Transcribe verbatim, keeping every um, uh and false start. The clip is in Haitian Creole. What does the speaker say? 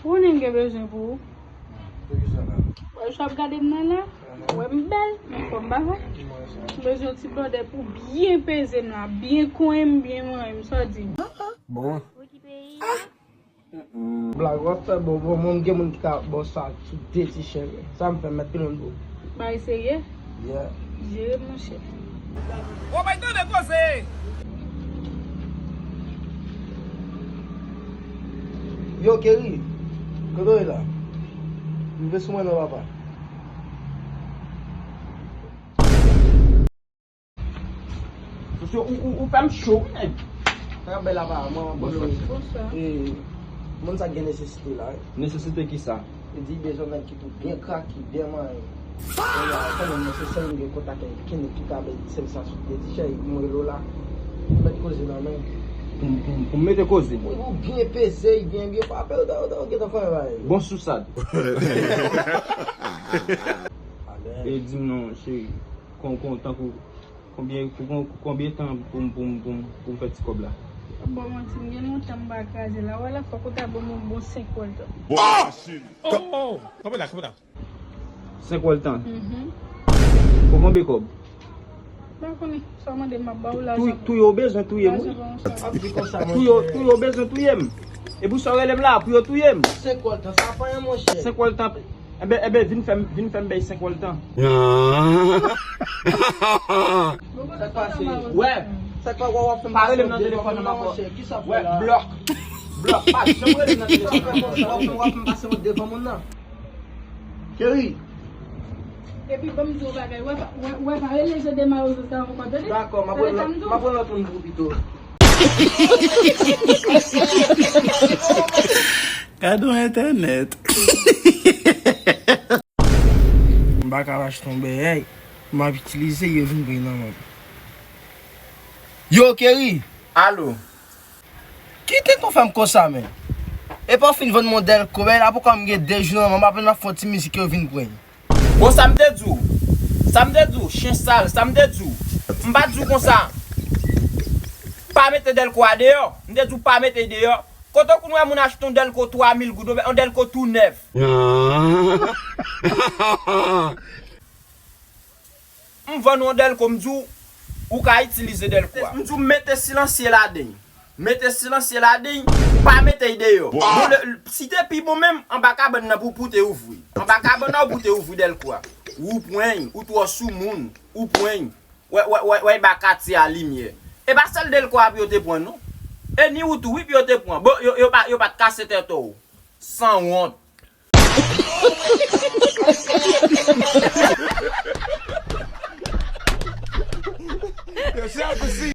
Ou konnen m gen bezwen pou ou. Pou ki sa la? Wè, jan w ap gade m nan la, ou wè m bèl, men fò m pa vre. M bezwen yon ti blòdè pou byen peze m la, byen konyen m, byen manyen m, sa w di m? Bon. Blag, w ap fè bon, bon, mwen m gen moun ki ka ba w sa sou de ti chen, men. Sa m fè, m mèt tounen l pou ou. Bagay serye? Yeah. Jere, monchè. Bon, bay tande koze! Yo, Kerry, kote w ye la? Rive sou mwen non, papa. Sosyo, ou, ou, ou fè m cho, wi, nèg. Sa k ap bay la, papa? Mwen, mwen, Bonswa. Bonswa. E, moun sa gen nesesite la, wi. Nesesite ki sa? Li di bezwen nèg ki tou byen krak, ki byen manyen. Kounye a, kanmenm, mwen se sèl moun gen kontak ki nèg ki ka bay sèl sa sou de ti chen, pou mwen rele w la. Mèt koze nan men. Pou, pou, pou m mete koze? Wi, ou byen peze, byen, byen frape, ou ta, ou ta, ou gentan fè yon bagay. Bon sousad. E di m non, cheri, kon, kon, tankou, konbyen, pou kon, konbyen tan pou m, pou m, pou m, pou m fè ti kòb la? Bon, manti, m gen lontan m pa kraze la. Wè la, fòk ou ta ban m yon bon senk wòl tan. Bon, masin. Oh, oh, kanpe la, kanpe la. Senk wòl tan. Mhm. Pou konbyen kòb? M pa konnen. Sa w mande m, m ap ba w lajan. Touye, touye, w bezwen touye m, wi. Lajan pa yon sa. Touye, touye, w bezwen touye m. E pou sa w rele m la, pou yo touye m. Senk wòl tan, sa pa yon, monchè. Senk wòl tan. Enben, enben, vin fè m, vin fè m bay senk wòl tan. Sa k pase? Wè. Sa k pa w ap fè m pase yon devan moun nan, monchè? Ki sa w fè la? Blòk. Blòk, pa janm rele m nan telefòn nan. W ap fè m pase yon devan moun nan. Cheri. Epi ban m di w bagay, wè pa, wè, wè pa rele je de mayo jiska ankò, tande? Dakò, m ap pran lòt, m ap pran lòt moun pou pito. Gade yon entènèt. M pa ka achte yon bèyèy, m ap itilize, yo vin pran nan men m. Yo, Kerry! Alo! Kite ton fè m konsa, men. Epa w fin vann mwen dèlko, bèy la poko m gen de jou nan men m, apèn m ap fè yon ti mizik yo vin pran. Bon, sa m te di w? Sa m te di w, chen sal, sa m te di w? M pa t di w konsa. Pa mete dèlko a deyò. M te di w pa mete l deyò. Kote w konn wè moun achte yon dèlko twa mil goud, yon dèlko tou nèf? M vann ou yon dèlko, m di w, ou ka itilize dèlko a. M di w mete silansye ladan l. Mete silansye ladan l, pa mete l deyò. Bon, lè, si te pi bon menm, anba kabann nan pou, pou te ouvri. Anba kabann nan ou pou te ouvri dèlko a. Ou pran l, ou twò soumoun, ou pran l. Wè, wè, wè, wè, ba katye a limyè. E pa sèl dèlko a pou yo te pran, non. E ni ou tou, wi, pou yo te pran. Bon, yo, yo pa, yo pa t kase tèt ou. Sanwont. Yo, se ap si.